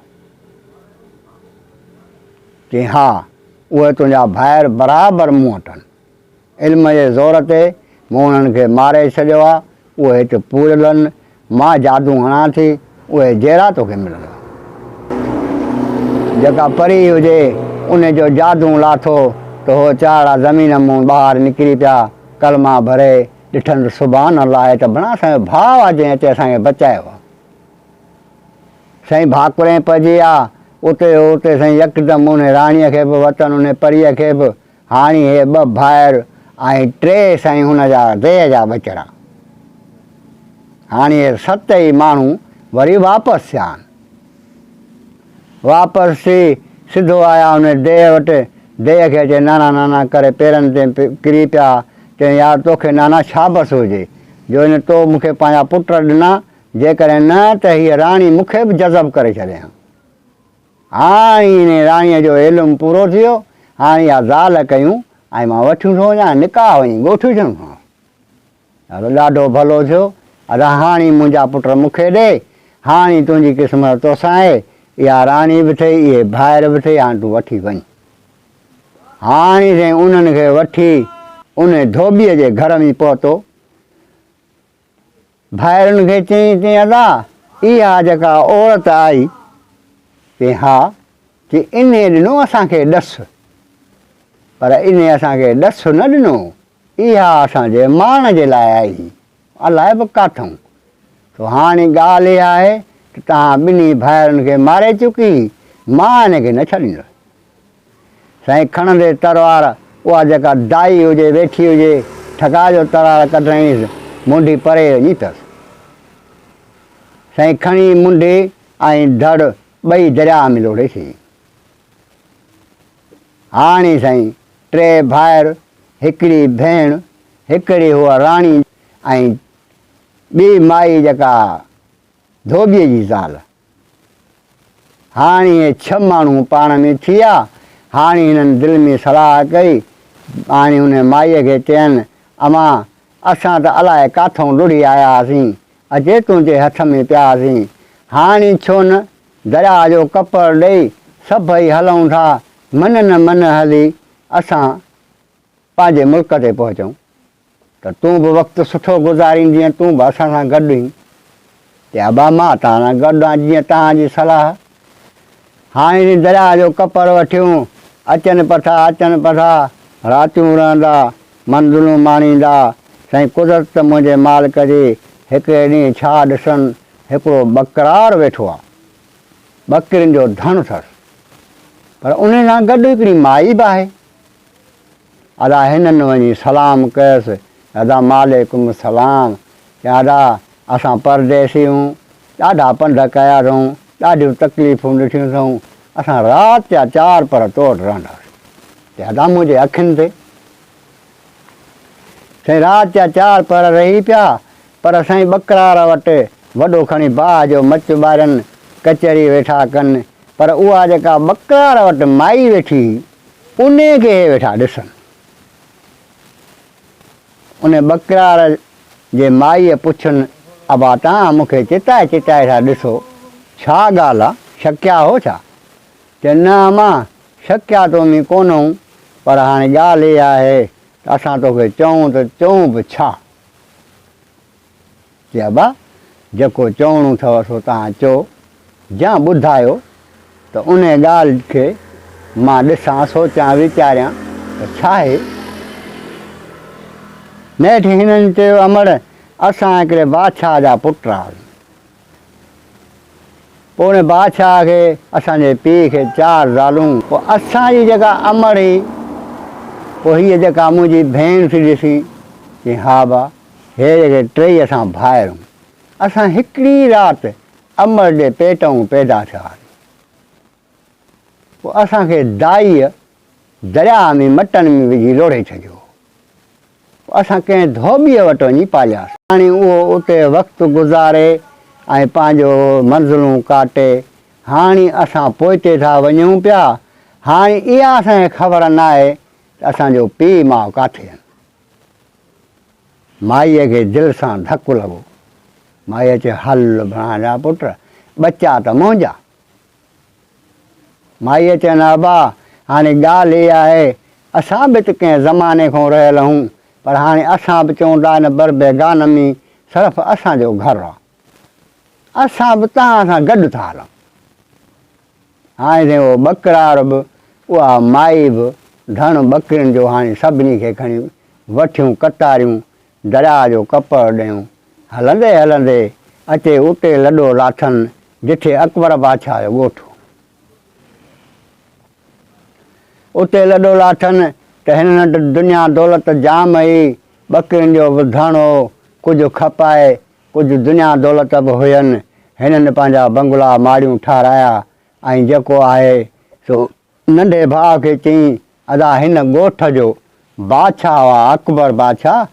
چيائين، ها، اهي تنهنجا ڀائر برابر مون وٽ آهن. علم جي زور تي مون انهن کي ماري ڇڏيو آهي، اهي هت پوريل آهن، مان جادو هڻان ٿي، اهي جيئرا توکي ملندا. جيڪا پري هجي، ان جو جادو لاٿو ته هو چارڙا زمين مون ٻاهر نڪري پيا. ڪلما ڀري ڏٺن ته سبحان الله هي ته بڻا اسان جو ڀاء آ جنهن اچي اسان کي بچايو آ. سائين ڀاڪرين پئجي آ، اتي جو اتي سائين يڪدم انهي راڻيء کي به وتن انهي پريء کي به، هاڻي هي ٻه ڀائر ۽ ٽي سائين هن جا ديهه جا ٻچڙا. هاڻي هي ست ئي ماڻهو وري واپس ٿيا آهن. واپس ٿي سڌو آيا انهي ديهه وٽ، ديهه کي اچي نانا نانا ڪري پيرن تي ڪري پيا، چيائين يار توکي نانا شابس هجي جو هن تو مون کي پنهنجا پٽ ڏنا، جيڪڏهن نه ته هيء راڻي مون کي به جذب ڪري ڇڏي ها. هاڻي انهي راڻيء جو علم پورو ٿي ويو، هاڻي اها زال ڪيون ۽ مان وٺيون ٿو وڃان، نڪاح وڃي ڳوٺ وجهڻو اٿس. ادا ڏاڍو ڀلو ٿيو، ادا هاڻي منهنجا پٽ مون کي ڏي، هاڻي تنهنجي قسمت توسان آهي، اها راڻي به ٿئي، اهي ڀائر به ٿئي، هاڻي تون وٺي وڃ. هاڻي سائين انهن کي وٺي انهي ڌوٻيء جي گهر ۾ پهتو. ڀائرن کي چيائين، چيائين ادا اها جيڪا عورت آئي، چيائين ها، چيائين انهي ڏنو اسان کي ڏس، پر انهي اسان کي ڏس نه ڏنو، اها اسان جي مارڻ جي لاء آئي هئي، الائي به ڪاٿئون. سو هاڻي ڳالهه اها آهي ته توهان ٻنهي ڀائرن کي ماري چڪي هئي، مان هن کي نه ڇڏيندس. سائين کڻندي تروار، اها جيڪا دائي هجي ويٺي هجي، ٺڪاء جو ترار ڪڍرائينس، منڍي پري وڃي پيس. سائين کڻي منڍي ۽ ڌڙ ٻئي درياهه ۾ لوڙهي ڇڏيائين. هاڻي سائين ٽي ڀائر، هڪڙي ڀيڻ، هڪڙي هوء راڻي ۽ ٻي مائي جيڪا ڌوٻيء جي زال. هاڻي اهي ڇهه ماڻهو پاڻ ۾ ٿيا. هاڻي هنن دل ۾ صلاح ڪئي. هاڻي ان مائيء کي چين، امان، اسان ته الائي ڪاٿئون لڙهي آيا هئاسين، اچي تنهنجي هٿ ۾ پيا هئاسين. هاڻي ڇو نه درياهه جو ڪپر ڏئي سڀئي هلون ٿا، من نه من هلي اسان پنهنجي ملڪ تي پهچون. ته تون به وقت سٺو گذاريندينء، تون به اسان سان گڏ هين. چي ابا مان توهان سان گڏ آهيان جيئن توهان جي صلاح. هاڻي سين درياهه جو ڪپر وٺيون، اچن پٿا اچن پٿا، راتيون رهندا، منزلون ماڻيندا. سائين قدرت ته منهنجي مالڪ جي، هڪڙي ڏينهن ڇا ڏسن، هڪڙو ٻڪرار ويٺو آ. ٻڪرين جو ڌڻ اٿس. پر انهي سان گڏ هڪڙي مائي به آهي. ادا هنن وڃي سلام ڪيس، ادا ماليڪم السلام، چيائين ادا اسان پرديسي هون، ڏاڍا پنڌ ڪيا اٿئون، ڏاڍيون تڪليفون ڏٺيون اٿئون، اسان رات جا چار پهر تو وٽ رهنداسين. چيائين ادا منهنجي اکين تي. سائين رات جا چار پهر رهي پيا، پر سائين ٻڪرار وٽ وڏو کڻي باهه جو مچ ٻارين، ڪچهري ويٺا ڪن، پر اها جيڪا ٻڪرار وٽ مائي ويٺي هئي، انهيء کي هي ويٺا ڏسن. انهيء ٻڪرار جي مائيء پڇن، ابا توهان مون کي چتائي چتائي ٿا ڏسو، ڇا ڳالهه آ، شڪيا هو ڇا؟ چي، نه امان، شڪيا تو ۾ ڪونه هون، پر هاڻي ڳالهه اها آهي ته اسان توکي چئون ته چئون به ڇا؟ چي ابا جيڪو چوڻو اٿئو سو توهان چئو يا ٻڌايو ته انهيء ڳالهه کي مان ڏسان، سوچان، ويچاريان ته ڇاهي؟ نيٺ هنن چيو امڙ اسان هڪڙي بادشاهه جا پٽ آهيون. پوء ان بادشاهه کي اسان جي پيء کي چار زالون. پوء اسان جي جيڪا امڙ هئي، پوء هيء جيڪا منهنجي ڀيڻ ٿي ڏسين؟ چيائين ها با. هي جيڪي ٽيئي اسان ڀائر هون، اسان هڪڙي ئي رات امڙ جي پيٽئون پيدا ٿيا هئاسين. پوء اسان کي دائيء درياهه ۾ مٽن ۾ وجهي لوڙهي ڇڏيو هو. پوء اسان ڪنهن ڌوٻيء وٽ وڃي پالياسين. هاڻي اهو اتي وقت گذاري ۽ پنهنجو منزلون ڪاٽي، هاڻي اسان پوئتي ٿا وڃون پيا. هاڻي اها اسان کي خبر ناهي ته اسان جو پيء ماء ڪاٿي آهن. مائيء کي دل سان ڌڪ لڳو. مائيء چيو، هل ڀڻا جا پٽ، ٻچا ته منهنجا. مائيء چيو، نه ابا، هاڻي ڳالهه اها آهي، اسان به ته ڪنهن زماني کان رهيل هون، پر هاڻي اسان به چئون ٿا هن بر بيگانه ۾ صرف اسان جو گهر آ. اسان به توهان سان گڏ ٿا هلون. هاڻي سائين اهو ٻڪرار به، اها مائي به، ڌڻ ٻڪرين جو هاڻي سڀني کي کڻي وٺيون قطاريون درياء جو ڪپر ڏيون. هلندي هلندي اچي اتي لڏو لاٿن جٿي اڪبر بادشاهه جو ڳوٺ هو. اتي لڏو لاٿن ته هنن وٽ دنيا دولت جام هئي، ٻڪرين جو به ڌڻ هو، ڪجهه کپائي، ڪجهه دنيا دولت به هين. هنن پنهنجا بنگلا ماڙيون ٺاهرايا ۽ جيڪو آهي سو ننڍي ڀاء کي چيائين، ادا هن ڳوٺ جو بادشاهه آ اڪبر بادشاهه،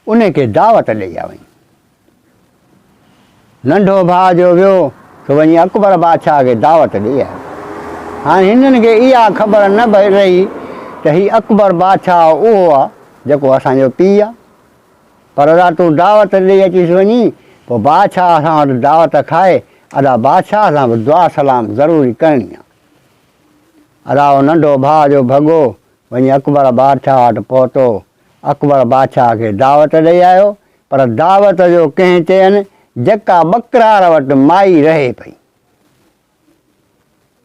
انهي کي دعوت ڏئي آ وڃ. ننڍو ڀاء جو ويو سو وڃي اڪبر بادشاهه کي دعوت ڏئي آيو. هاڻي هنن کي اها خبر نه به رهي ته هي اڪبر بادشاهه اهو آ جيڪو اسان جو پيء آ. پر ادا تون دعوت ڏئي اچيس وڃي، پوء بادشاهه اسان وٽ دعوت کائي، ادا بادشاهه سان به دعا سلام ضروري ڪرڻي آ. ادا اهو ننڍو ڀاء جو ڀڳو وڃي اڪبر بادشاهه وٽ پهتو. اڪبر بادشاهه کي دعوت ڏئي آيو، پر دعوت جو ڪنهن چين، جيڪا ٻڪرار وٽ مائي رهي پئي.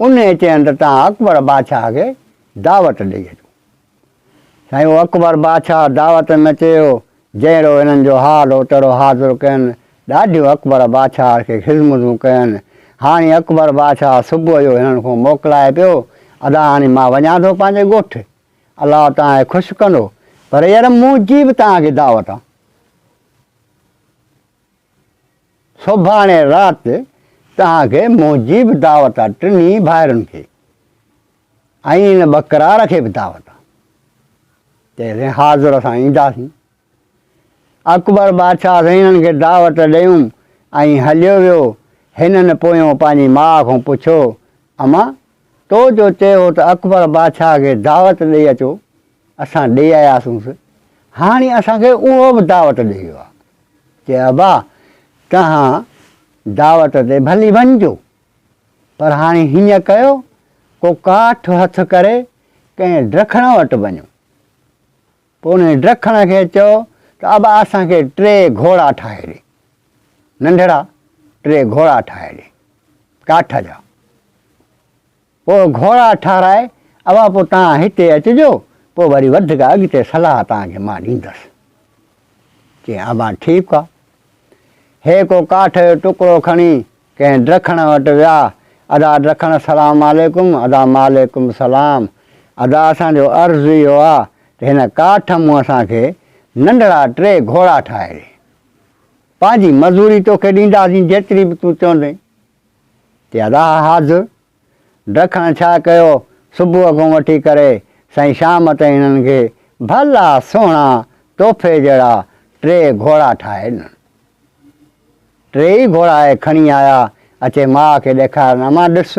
انهيء چين ته توهان اڪبر بادشاهه کي دعوت ڏئي اچو. سائين اهو اڪبر بادشاهه دعوت ۾ چيو، جهڙو هنن جو حال هو تهڙو حاضر ڪين، ڏاڍيون اڪبر بادشاهه کي خذمتون ڪين. هاڻي اڪبر بادشاهه صبح جو هنن کان موڪلائي پيو، ادا هاڻي مان وڃان ٿو پنهنجي ڳوٺ، الله توهان کي خوش ڪندو، پر يار منهنجي به توهان کي دعوت آ. سڀاڻي رات توهان کي منهنجي به دعوت آ، ٽنهي ڀائرن کي ۽ ان ٻڪرار کي به دعوت آ. چيائين حاضر اسان اينداسين. اڪبر بادشاهه سائين هنن کي دعوت ڏيون ۽ هليو ويو. هنن پويون پنهنجي ماء کان پڇيو، امان تو جو چيو هو ته اڪبر بادشاهه کي دعوت ڏئي اچو، اسان ڏئي آياسونس، هاڻي اسان کي اهو به دعوت ڏئي ويو آ. چي ابا توهان دعوت تي ڀلي وڃجو، پر هاڻي هيئن ڪيو ڪو ڪاٺ هٿ ڪري ڪنهن ڊکڻ وٽ وڃو. پوء انهي ڊکڻ کي چئو ته ابا اسان کي ٽي گهوڙا ٺاهي ڏي. ننڍڙا ٽي گهوڙا ٺاهي ڏي ڪاٺ جا. پوء گهوڙا ٺاهرائي ابا پوء توهان هتي اچجو، پوء وري وڌيڪ اڳتي صلاح توهان کي مان ڏيندس. چيائين ابا ٺيڪ آ. هي ڪو ڪاٺ جو ٽڪرو کڻي ڪنهن ڊکڻ وٽ ويا، ادا ڊکڻ سلام عليڪم، ادا معليڪم سلام، ادا اسان جو عرض اهو آ ته هن ڪاٺ مون اسان کي ننڍڙا ٽي گهوڙا ٺاهي ڏي. پنهنجي مزوري توکي ڏينداسين جيتري به تون چوندين. چي ادا حاضر. ڊکڻ ڇا ڪيو، صبح کان وٺي ڪري سائين شام تائين هنن کي ڀلا سهڻا تحفي جهڙا ٽي گهوڙا ٺاهي ڏنن. ٽيئي گهوڙا اهي کڻي آيا، اچي ماء کي ڏيکارن، امان ڏس،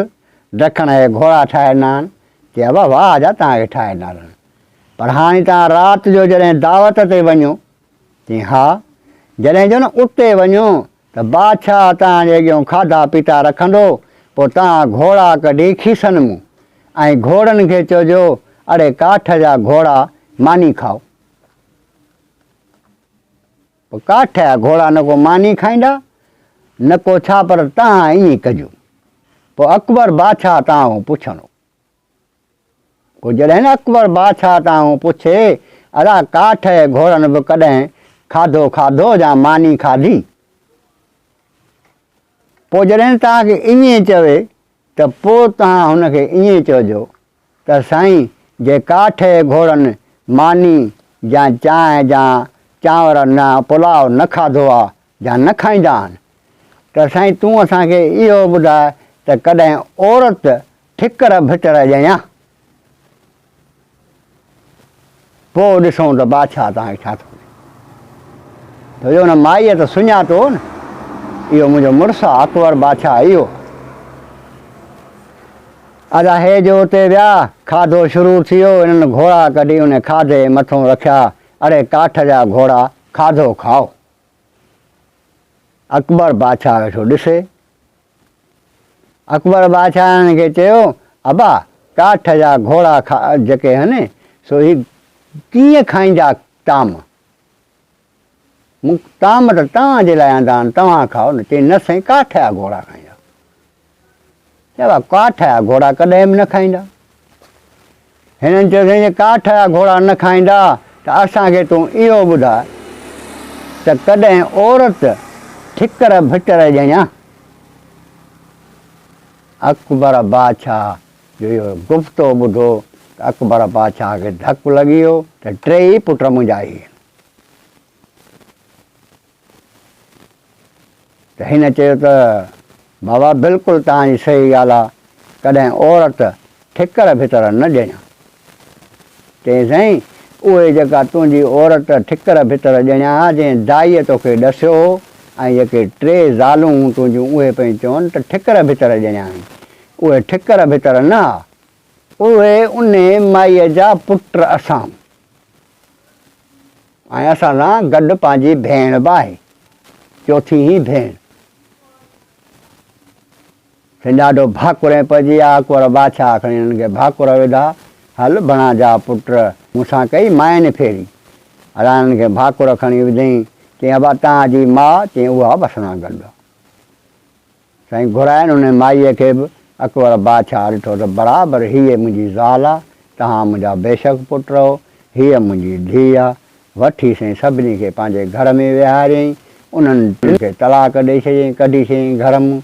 ڊکڻ اهي گهوڙا ٺاهي ڏنا آهن. چي ابا واهه جا توهان کي ٺاهي ڏنا اٿن. پر هاڻي توهان رات جو جڏهن دعوت تي وڃو، چيائين ها، جڏهن جو نه اتي وڃو ته بادشاهه توهان جي اڳيون کاڌا پيتا رکندو، پوء توهان گهوڙا ڪڍي کيسن مون ۽ گهوڙن کي چئجو، اڙي ڪاٺ جا گهوڙا ماني کائو. پوء ڪاٺ جا گهوڙا نه ڪو ماني کائيندا نه ڪو ڇا پر توهان ائين ڪجو. پوء اڪبر بادشاهه توهان کان پڇندو. پوء جڏهن اڪبر بادشاهه تان پڇي، ادا ڪاٺ جي گهوڙن به ڪڏهن کاڌو کاڌو يا ماني کاڌي؟ پوء جڏهن توهان کي ائين چوي ته پوء توهان هن کي ائين چئجو ته سائين جي ڪاٺ جي گهوڙن ماني يا چانهه يا چانور نه پلاء نه کاڌو آ يا نه کائيندا آهن ته سائين تون اسان کي اهو ٻڌاء ته ڪڏهن عورت ٺڪر ڀتر ڄڻيا. پوء ڏسون ته بادشاهه توهان کي ڇا ٿو ڏئي. ڇو جو ان مائيء ته سڃاتو هو نه، اهو منهنجو مڙس آ، اڪبر بادشاهه اهو آ. ادا هي جو اتي ويا، کاڌو شروع ٿي ويو، هنن گهوڙا ڪڍي ان کاڌي مٿون رکيا، اڙي ڪاٺ جا گهوڙا، کاڌو کائو. اڪبر بادشاهه ويٺو ڏسي. اڪبر بادشاهه هنن کي چيو، ابا، ڪاٺ جا گهوڙا جيڪي هن، سو هي ڪيئن کائيندا طعام؟ مون طعام ته توهان جي لاء آندا آهن، توهان کائو نه. چيائين، نه سائين، ڪاٺ جا گهوڙا کائيندا. چيو، ابا، ڪاٺ جا گهوڙا ڪڏهن به نه کائيندا. هنن چيو، سائين، جي ڪاٺ جا گهوڙا نه کائيندا ته اسان کي تون اهو ٻڌاء ته ڪڏهن عورت ٺڪر ڀٽر ڄڻيا؟ اڪبر بادشاهه جو اهو گفتو ٻڌو ته اڪبر بادشاهه کي ڌڪ لڳي ويو ته ٽيئي پٽ منهنجا ئي آهن. ته هن چيو ته بابا بلڪل توهان جي صحيح ڳالهه آ، ڪڏهن عورت ٺڪر ڀتر نه ڄڻيا. چيائين سائين اهي جيڪا تنهنجي عورت ٺڪر ڀتر ڄڻيا ها جنهن دائيء توکي ڏسيو هو ۽ جيڪي ٽي زالون هون تنهنجون اهي پيون چون ته ٺڪر ڀتر ڄڻيا آهن. اهي ٺڪر ڀتر نه ها. اهي انهي مائيء جا پٽ اسان ۽ اسان سان گڏ پنهنجي ڀيڻ به آهي، چوٿين هي ڀيڻ. سين ڏاڍو ڀاڪرين پئجي ويا، اڪبر بادشاهه کڻي هنن کي ڀاڪر وڌا، هل بڻا جا پٽ، مون سان ڪئي مائن ڦيري. ادا هنن کي ڀاڪر کڻي وڌئين، چيائين ابا توهان جي ماء؟ چيائين اها به اسان سان گڏ آ. سائين گهرائين ان مائيء کي به، اڪبر بادشاهه ڏٺو ته برابر هيء منهنجي زال آ، توهان منهنجا بيشڪ پٽ رهو، هيء منهنجي ڌيء آ. وٺي سائين سڀني کي پنهنجي گهر ۾ ويهاريائين، انهن ٽن کي طلاق ڏئي ڇڏيائين، ڪڍي ڇڏيائين گهر مون.